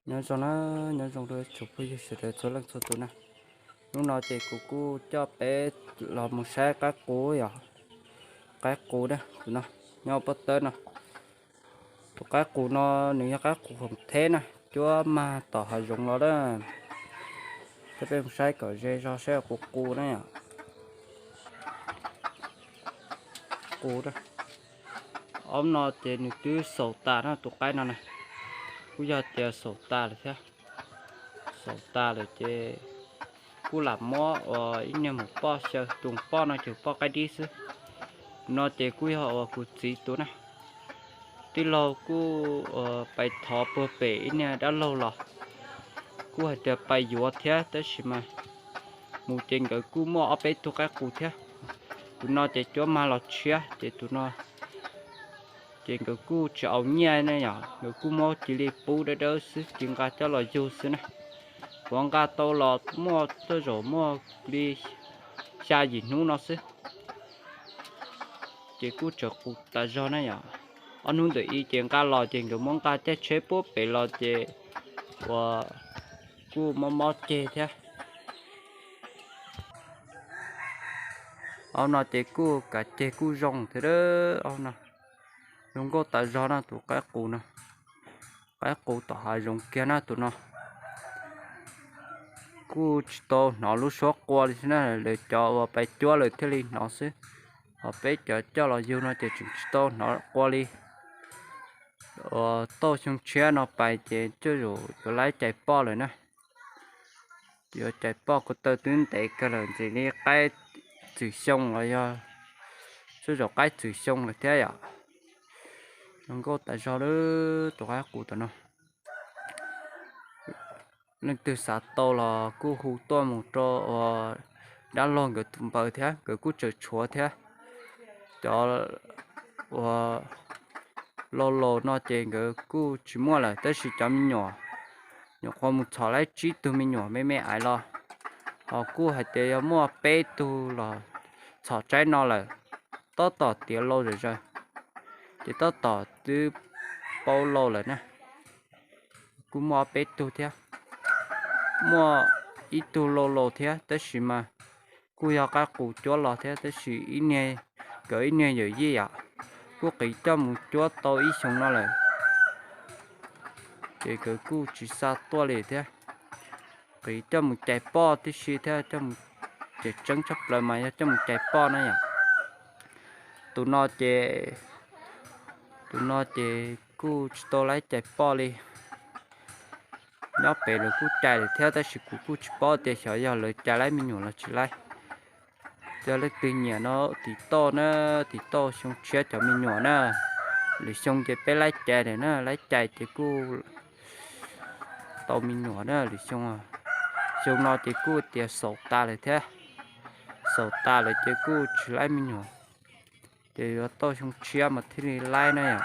Nyob zoo na, nyob zoo rau tsoom phooj ywg sawv daws txhua leej txhua tus na. Hnub no ces kuv kuj coj peb los mus saib qaib qus yom. Qaib qus na, tus no, nyob pob tawb no. Tus qaib qus no nws yog qaib qus hoom theb na, cuab mag tom hav zoov los na. Coj peb mus saib kom ze zog saib qus qus na yom. Qus, ob no ces nws twb xaus tas na, tus qaib no na. Kuj yog tias xaus tas lawm thiab. Xaus tas lawm ces kuj lam muab ua ib niag mus poj xyaw, tus poj no ces poj qaib dib xwb. No ces kuj yog uas kuv txiv tus na. Tij laug kuj pais thov puag pem ib niag dab laug los, kuj hais tias pais yuav thiab, tab sis mas mus ces nkawd kuj muaj ob peb tug qaib qus thiab. Tus no ces cuab mag los tshiab ces tus no ces nkawd kuj tsis au nyiaj ne yom, nkawd kuj muab cia li pub dawb dawb xwb, cia nqa coj los yug xwb na. Kuv nqa tau los muaj tej zaum muaj li xya yim hnub no xwb. Ces kuj tseem qus tas zog na yom. Ob hnub ntawm i ces nqa los ces nkawd muab nqa caij tsheb puag pem los ces uas kuj mob mob ceg thiab. Ob no ces kuj kav ceg kuj zoo thiab. Ob no zoo nkauj tas zog na, tus qaib qus no. Qaib qus tom hav zoov kiag na tus no. Kuj tsis tau hnov lub suab qua li xwb na, lawv cov uas pais cuab lawm thiaj li hnov xwb. Ho peb cov coj los yug no ces tseem tsis tau hnov qua li. Uas tauj xyoo tshiab no pais ces tej zaum yuav laib cais poj lawm na. Yuav cais poj, ko taw twb ntev kawg lawm, ntshe li qaib txwm xyoo los yog tej zaum qaib txwm xyoo lawm thiab yom. Zoo nkauj tas zog li tus qaib qus tom no. Leej twg xav tau los kuj hu tuaj mus rau uas dab laug nkawd tus npawb thiab, nkawd kuj tseem tshuav thiab. Cov uas laus laus no ces nkawd kuj tsis muaj lawm, tab sis cov me nyuam nyuam qhuav mus txhom laib tsib tug me nyuam me me ais los, ho kuj hais tias yog muaj peb tug los txhom tsaib no lawm, tab tom tiav laus zom zaws, ces tab tom twb paub laus lawm na. Kuj muaj peb tug thiab, muaj ib tug laus laus thiab, tab sis mas kuj yog qaib qus cuab los thiab, tab sis ib niag, nkawd ib niag yawm yij yom, kuj qiv coj mus cuab tau ib xyoos no lawm, ces nkawd kuj tsis xa tuaj li thiab. Qiv coj mus cais poj tib si thiab, coj mus cais tseeb tshaj plaws mas yog coj mus cais poj na yom. Tus no ces, tus no ces kuj tsis tau laib cais poj li. Nyob pem lawv kuj cais lawm thiab, tab sis kuv kuj tsis paub tias xyov yog lawv cais laib me nyuam los tsis laib. Cov leej twg nyiam no tiv tauj na, tiv tauj xyoo tshiab cov me nyuam na. Lwm xyoo ces peb laib cais lawm na, laib cais ces kuj tau me nyuam na lwm xyoo. Xyoo no ces kuj tias xaus tas lawm thiab, xaus tas lawm ces kuj tsis laib me nyuam, ces yuav tauj xyoo tshiab mas thiaj li laib na yom.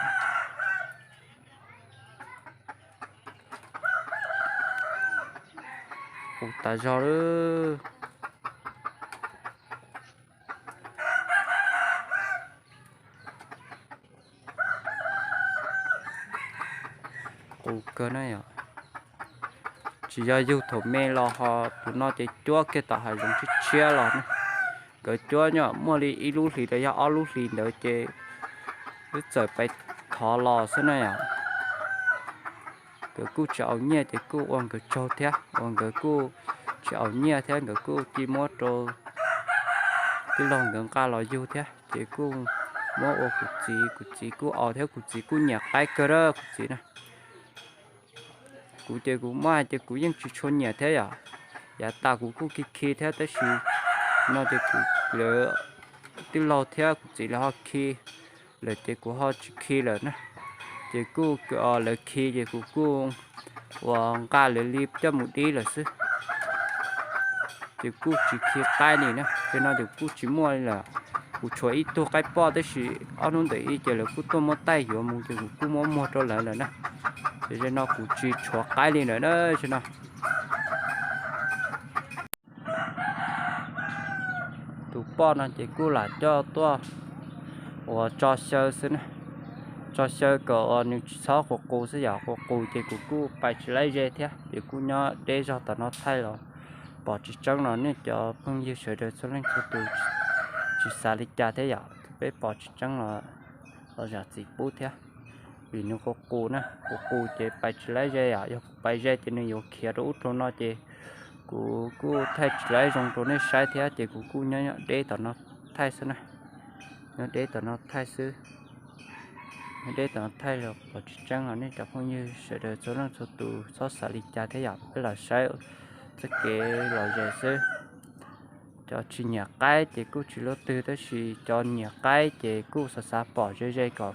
Qus tas zog lawm. Qus kawg na yom. Tsis yog yug thaum me los ho, tus no ces cuab kiag tom hav zoov tshiab tshiab los na. Nkawd cuab nyob muaj li ib lub hlis los yog ob lub hlis ntawd ces wb txawm pais thov los xwb na yom. Nkawd kuj tsis au nyiaj ces kuj ua nkawd tsaug thiab, uas nkawd kuj tsis au nyiaj thiab, nkawd kuj cia muab rau tij laug nkawd nqa los yug thiab, ces kuj muab ua kuv txiv, kuv txiv kuj au thiab, kuv txiv kuj nyiam qaib kawg a kuv txiv na. Kuv ces kuv muab hais tias kuv yeej tsis tshua nyiam thiab yom, yav tas kuv kuj khi khi thiab, tab sis no ces kuv, lawv tij laug thiab kuv txiv lawv ho khi lawm ces kuv ho tsis khi lawm na. Ces kuj lawv khi ces kuv kuj uas nqa lawv li coj mus dib lawm xwb. Ces kuj tsis khi qaib li na, ces no ces kuj tsis muaj li lawm. Kuv tshuav ib tug qaib poj tab sis ob hnub ntawm i ces lawv kuj tuaj muab taij yuav mus ces kuv kuj muab muag rau lawv lawm na. Ces zaum no kuv tsis tshuav qaib li lawm na, zaum no. Tus poj no ces kuj lam coj tuaj uas tso xyaw xwb na. Tso xyaw kom nws tsis txhob qus qus xwb yom, qus qus ces kuv kuj pais tsis laib ze thiab ces kuj nyob deb zog tom no thaij los pom tsis tseeb los nej cov phooj ywg sawv daws txhua leej txhua tus tsis xav li cas thiab yom, peb pom tsis tseeb los los zam txim pub thiab. Vim nws qus qus na, qus qus ces pais tsis laib ze yom, yog kuv pais ze ces nws yuav khiav rau ub rau no ces kuv kuj thaij tsis laib zoo rau nej saib thiab ces kuv kuj nyob nyob deb tom no thaij xwb na. Nyob deb tom no thaij xwb. Nyob deb tom no thaij los pom tsis tseeb los nej cov phooj ywg sawv daws txhua leej txhua tus txhob xav li cas thiab yom, peb los saib txoj kev lom zem xwb. Cov tsis nyiam qaib ces kuj tsis luaj twg tab sis cov nyiam qaib ces kuj xav xav pom ze ze kom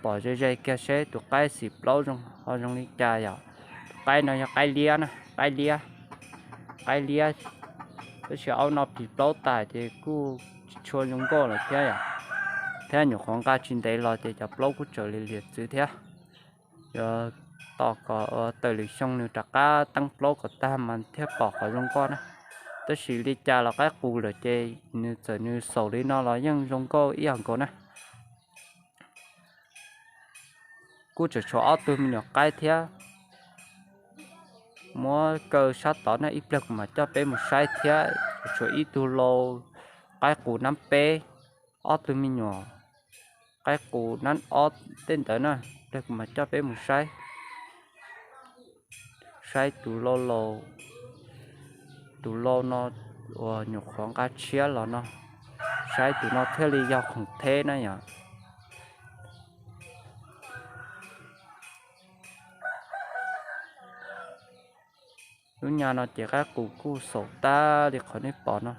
pom ze ze kiag seb tus qaib xim plaub zoo ho zoo li cas yom. Tus qaib no yog qaib liab na, qaib liab, qaib liab, tab sis aub no phim plaub tas ces kuj tsis tshua zoo nkauj lawm thiab yom, thiab nyuam qhuav nqa tsis ntev los ces cov plaub kuj tseem liam liam txwv thiab. Yuav tos kom tawm lwm xyoo nws rov qab teeb plaub kom tag mas thiaj pom qhov zoo nkauj na. Tab sis li cas los qaib qus lawm ces nws txawm nws xaus li no los yeej zoo nkauj ib yam nkaus na. Kuj tseem tshuav ob tug me nyuam qaib thiab. Muab kaw sab tod na, ib pliag kuv mam coj peb mus saib thiab. Tseem tshuav ib tug lau qaib qus nab peb, ob tug me nyuam qaib qus nab ob tej ntawd na, ib pliag kuv mam coj peb mus saib. Saib tus lau laus, tus lau no uas nyuam qhuav nqa tshiab los no, saib tus no thiaj li yog khoom theb na yom. Lub nyab no ces qaib qus kuj xaus tag li qhov nej pom no.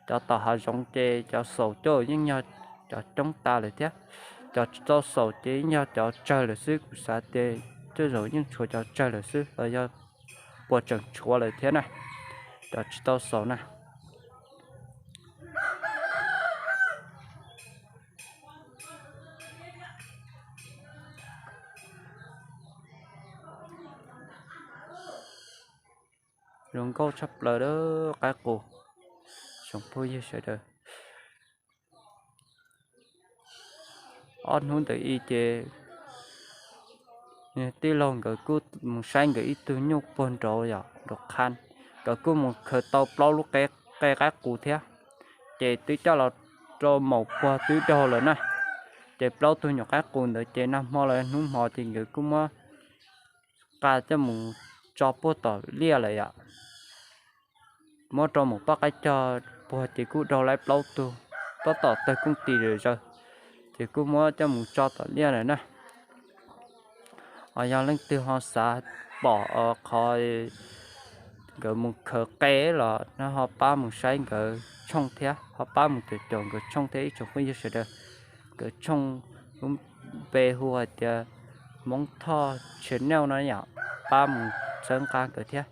Cov tom hav zoov ces cov xaus coj yeej yog cov coob tas lawm thiab. Cov tsis tau xaus ces yeej yog cov tsawg lawm xwb, kuv xav tias tej zaum yeej tshuav cov tsawg lawm xwb los yog puas tseem tshuav lawm thiab na, cov tsis tau xaus na. Zoo nkauj tshaj plaws lawm qaib qus, tsoom phooj ywg sawv daws. Ob hnub ntawd ib ces tij laug nkawd kuj mus saib nkawd ib tug nyuj puag nraud yom, nraud qha, nkawd kuj mus khaws tau plaub lub qe qaib qus thiab. Ces twb coj los rau maum puag twb daug lawm na. Ces plaub tug nyuam qaib qus ntawd ces nag hmo los hnub hmo ces nkawd kuj muab qa coj mus tso puag tom liaj lawm yom. Muab rau maum poj qaib cog puag ces kuj daug laib plaub tug, tab tom tawg kooj tis zom zaws, ces kuj muab coj mus tso tom liaj lawm na. Ho yog leej twg ho xav pom qhov nkawd mus khaws qe los no ho pab mus saib nkawd tshooj thiab, ho pab mus caum caum nkawd tshooj thiab ib tsoom phooj ywg sawv daws. Nkawd tshooj lub npe hu hais tias Hmoob Thoj Channel no yom, pab mus txhawb nqa nkawd thiab,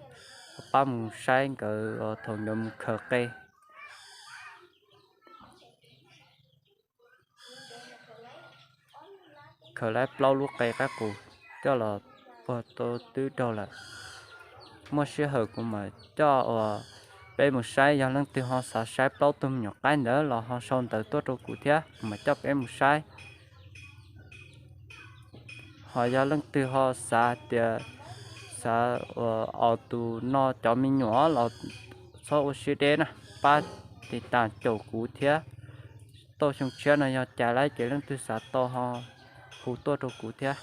ho pab mus saib nkawd thaum nkawd mus khaws qe. Khaws laib plaub lub qe qaib qus coj los puag tau twb daug lawm. Muaj sij hawm kuv mam coj uas peb mus saib, yog leej twg ho xav saib plaub tug me nyuam qaib ntawd los ho sau ntawv tuaj rau kuv thiab kuv mam coj peb mus saib. Ho yog leej twg ho xav tias xav os tus no cov me nyuam los txhob ua siab deb na, pab tiv tas caum kuv thiab. Tau xyoo tshiab no yog cais laib ces leej twg xav tau ho hu tuaj rau kuv thiab.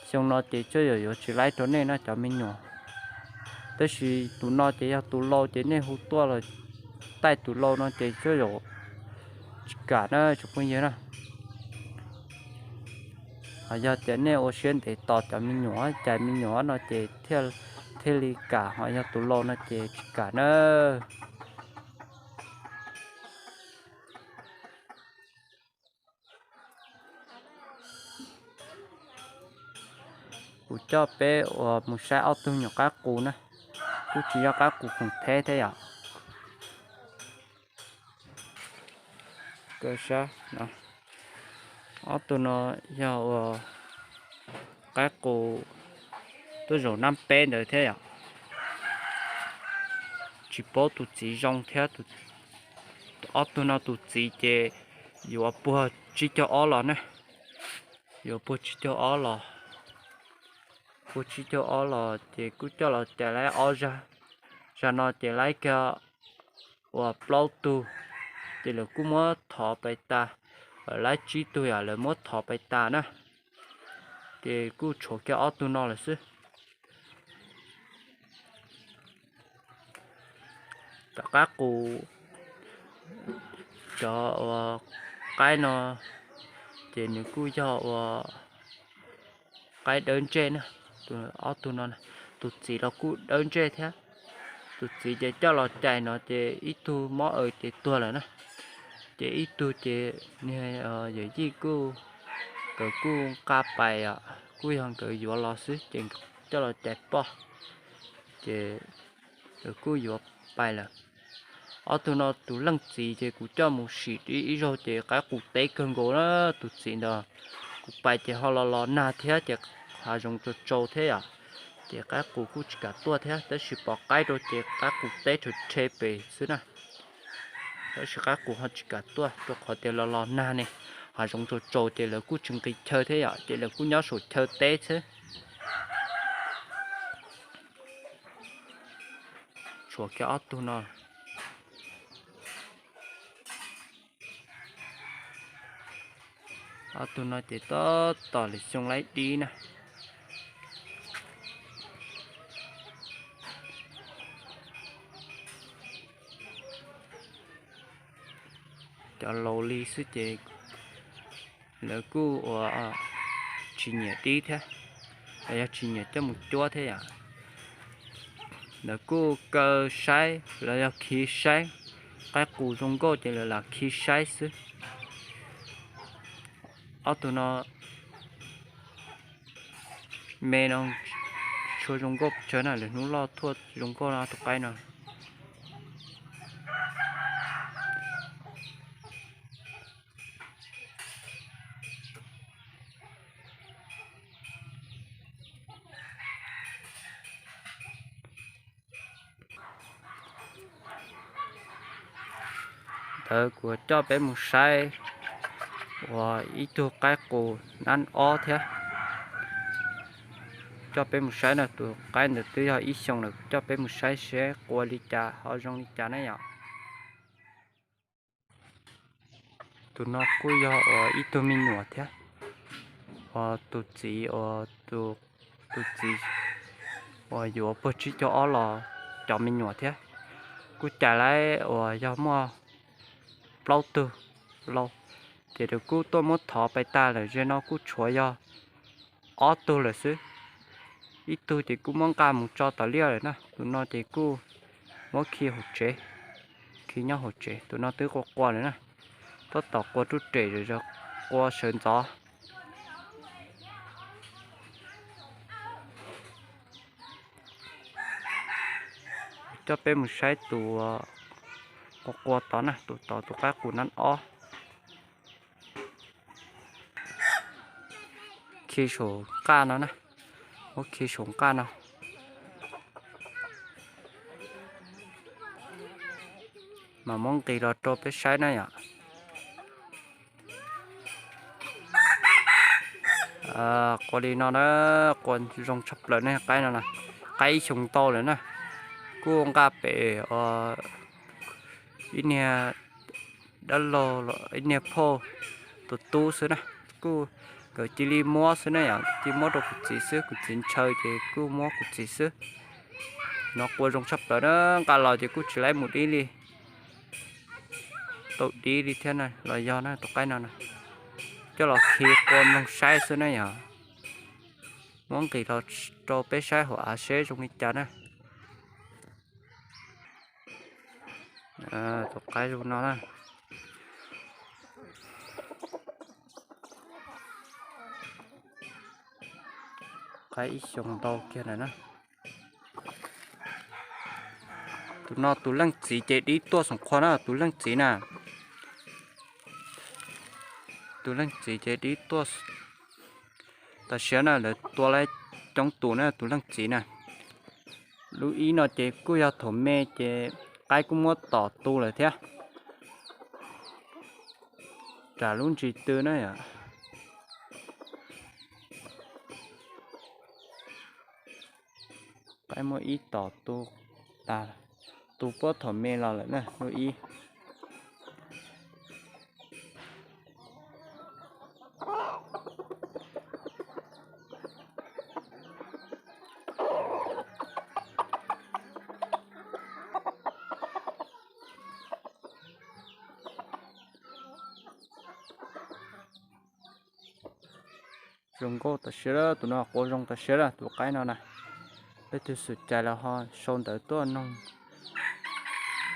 Xyoo no ces tsawg yam yuav tsis laib rau nej no cov me nyuam, tab sis tus no ces yog tus lau ces nej hu tuaj los taij tus lau no ces tsawg yam tsis kam na tsoom phooj ywg na. Ho yog tias nej ua siab ntev tos cov me nyuam, cais me nyuam no ces thiaj li kam, ho yog tus lau no ces tsis kam na. Kuv coj peb uas mus saib ob tug nyuam qaib qus na, kuj tsis yog qaib qus khoom theb thiab yom. Ob tug no yog uas qaib qus tuaj zaum nab peb ntawd thiab yom. Tsis paub tus txiv zoo thiab, ob tug no tus txiv ces yuav puag tsib caug ob los na. yuav puag tsib caug ob los, puag tsib caug ob los ces kuj coj los cais laib ob zag. Zag no ces laib kiag uas plaub tug, ces lawv kuj muab thov pais tas, laib tsib tug yom, lawv muab thov pais tas na, ces kuj tshuav kiag ob tug no lawm xwb. Cov qaib qus, cov uas qaib no ces nws kuj yog uas qaib dawb ntsej na. Ob tug no, tus txiv los kuj dawb ntsej thiab. Tus txiv ces coj los cais no ces ib tug mob aws ces tuag lawm na. Ces ib tug ces niag yawm yij kuj, nkawd kuj nqa pais, kuj yog nkawd yuav los xwb ces coj los cais poj, ces nkawd kuj yuav pais lawm. Ob tug no tus leej txiv ces kuv coj mus sim ib zaug ces qaib qus teb kawg nkaus na. Tus txiv ntawd kuv pais ces ho los los nag thiab ces hav zoov tsaus tsaus thiab yom, ces qaib qus kuj tsis kam tuaj thiab, tab sis pov qaib rau ces qaib qus teb rhe rhe pem xwb na. Tab sis qaib qus ho tsis kam tuaj rau qhov tias los los nag ne, hav zoov tsaus tsaus ces lawv kuj tsis nqis chaw thiab yom, ces lawv kuj nyob saum chaw teb xwb. Tshuav kiag ob tug no. Ob tug no ces tab tom lwm xyoo laib dib na. Cov laus li xwb ces lawv kuj ua tsis nyiam dib thiab, los yog tsis nyiam coj mus cuab thiab yom. Lawv kuj kaw saib los yog khi saib, qaib qus zoo nkauj ces lawv lam khi saib xwb. Ob tug no me no tshua zoo nkauj tsawg na, lwm hnub loj thuaj zoo nkauj no tus qaib no. Ntawd kuv coj peb mus saib uas ib tug qaib qus nab ob thiab. Coj peb mus saib na, tus qaib ntawd twb yog ib xyoos lawm, kuv coj peb mus saib seb qua li cas ho zoo li cas na yom. Tus no kuj yog uas ib tug me nyuam thiab, uas tus txiv, tus txiv uas yuav puag tsib caug ob los cov me nyuam thiab. Kuj cais laib uas yog muaj plaub tug lauj, ces lawv kuj tuaj muab thov pais tas lawm, ze no kuj tshuav yog ob tug lawm xwb. Ib tug ces kuj muab nqa mus tso tom liaj lawm na, tus no ces kuj muab khi hauv tsev, khi nyob hauv tsev, tus no twb qua qua lawm na, tab tom qua ruj rem zom zaws, qua sawv ntxov. Coj peb mus saib tus qua qua tod na, tus tod tus qaib qus nab ob. Khi saum nqaj no na, muab khi saum nqaj no, mas muab nqis los rau peb saib na yom. Qua li no na, qua zoo tshaj plaws ne, qaib no na, qaib ib xyoos ntau lawm na, kuj nqa pem ib niag dab laug, ib niag phauj tus tub xwb na. Kuj nkawd cia li muab xwb na yom, cia li muab rau kuv txiv xwb, kuv txiv ntshaw ces kuj muab kuv txiv xwb. No qua zoo tshaj plaws na, nqa los ces kuj tsis laib mus dib li, tau dib li thiab na los yog na, tus qaib no na. Coj los khi qua mloog saib xwb na yom, muab nqis los rau peb saib hauv av seb zoo li cas na. Tus qaib zoo no na, qaib ib xyoos ntau kiag lawm na. Tus no tus leej txiv ces dib tuaj xoom qhua na, tus leej txiv na. Tus leej txiv ces dib tuaj, tam sim no na lawv tua lawm coob tus na tus leej txiv na. Lub ib no ces kuj yog thaum me ces qaib kuj muab tom tu lawm thiab. Tsam lub ntsis twg na yom, Qaib muaj ib tom tu tas, tu puag thaum me los lawm na, lub ib. Zoo nkauj tas siab lawm, tus no qua zoo tas siab lawm, tus qaib no na. Leej twg xum cai los ho sau ntawv tuaj noog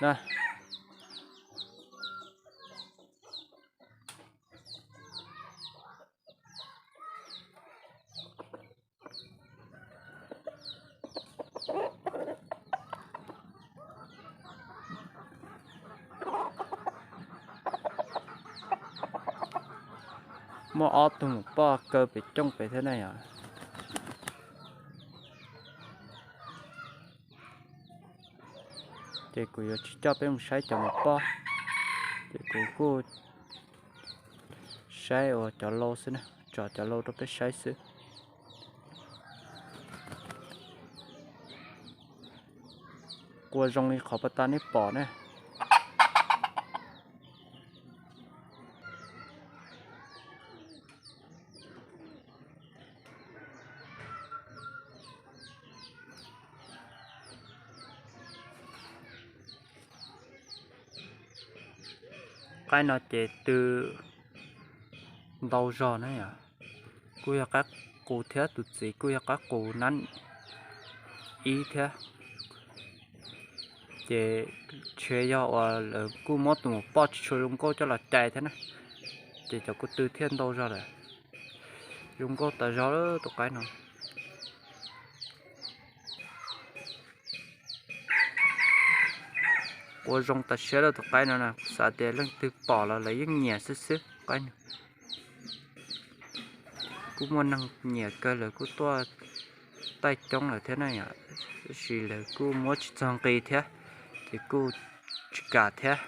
na. Muaj ob tug mus poj kaw pem cooj pem thiab na yom. Ces kuv yuav tsis coj peb mus saib cov mus poj, ces kuv kuj saib ua cov lau xwb na, tso cov lau rau peb saib xwb. Qua zoo li qhov pas tas nej pom na. Qaib no ces tw ntau zog na yom. Kuj yog qaib qus thiab, tus txiv kuj yog qaib qus nab ib thiab. Ces ntshe yog uas lawv kuj muab tus mus poj tsis tshua zoo nkauj coj los cais thiab na, ces cov ko tw thiaj ntau zog lawm. Zoo nkauj tas zog tus qaib no. Qua zoo tas siab lawm tus qaib no na, kuv xav tias leej twg pom los lawv yeej nyiam xwb xwb qaib no. Kuj muaj neeg nyiam kawg, lawv kuj tuaj taij coob lawm thiab na yom, tab sis lawv kuj muab tsis txog nqi thiab, ces kuj tsis kam thiab.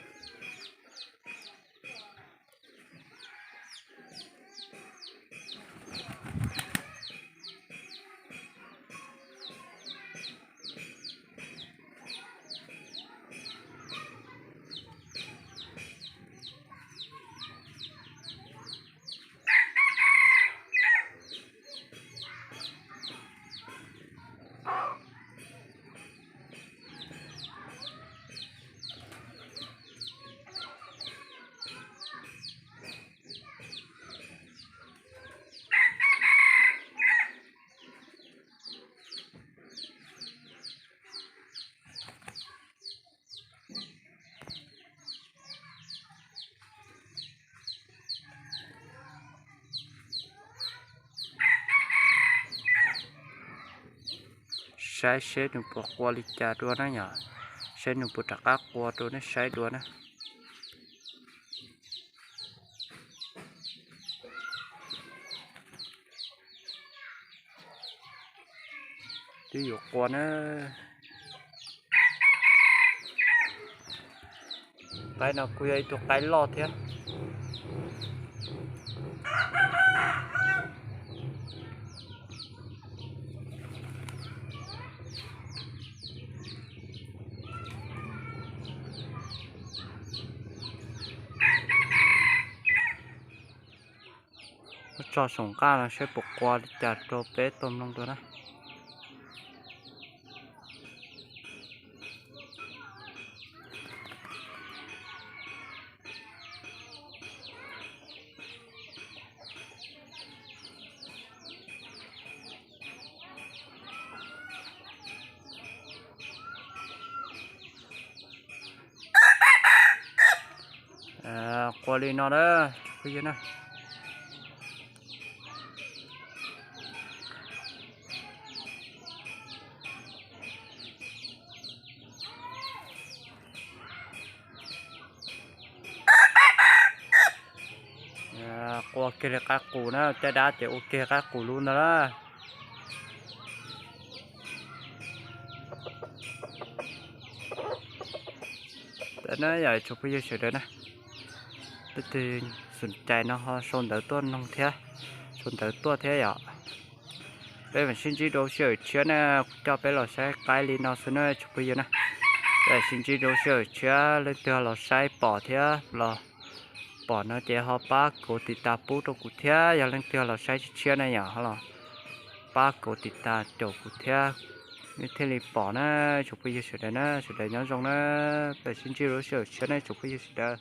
Saib seb nws puas qua li cas dua na yom. Saib nws puas rov qab qua dua nej saib dua na. Twb yuav qua na. Qaib no kuj yog ib tug qaib loj thiab. Muab tso saum nqaj no saib puas qua li cas rau peb tau mloog dua na. Qua li no na, phooj ywg na. Qua kiag li qaib qus na, caj dab ces ua kiag qaib qus lub ntag na. Yog tsoom phooj ywg sawv daws na, leej twg xom cai no ho sau ntawv tuaj noog thiab, sau ntawv tuaj thiab yom. Peb mam sib ntsib rau sij hawm tshiab na, kuv coj peb los saib qaib li no xwb na tsoom phooj ywg na. Peb mam sib ntsib rau sij hawm tshiab, leej twg los saib pom thiab los pom no ces ho pab kuv tiv tas pub rau kuv thiab, yog leej twg los saib tshiab tshiab na yom, ho los pab kuv tiv tas caum kuv thiab, nej thiaj li pom na tsoom phooj ywg sawv daws na, sawv daws nyob zoo na, peb mam sib ntsib rau sij hawm tshiab na tsoom phooj ywg sawv daws.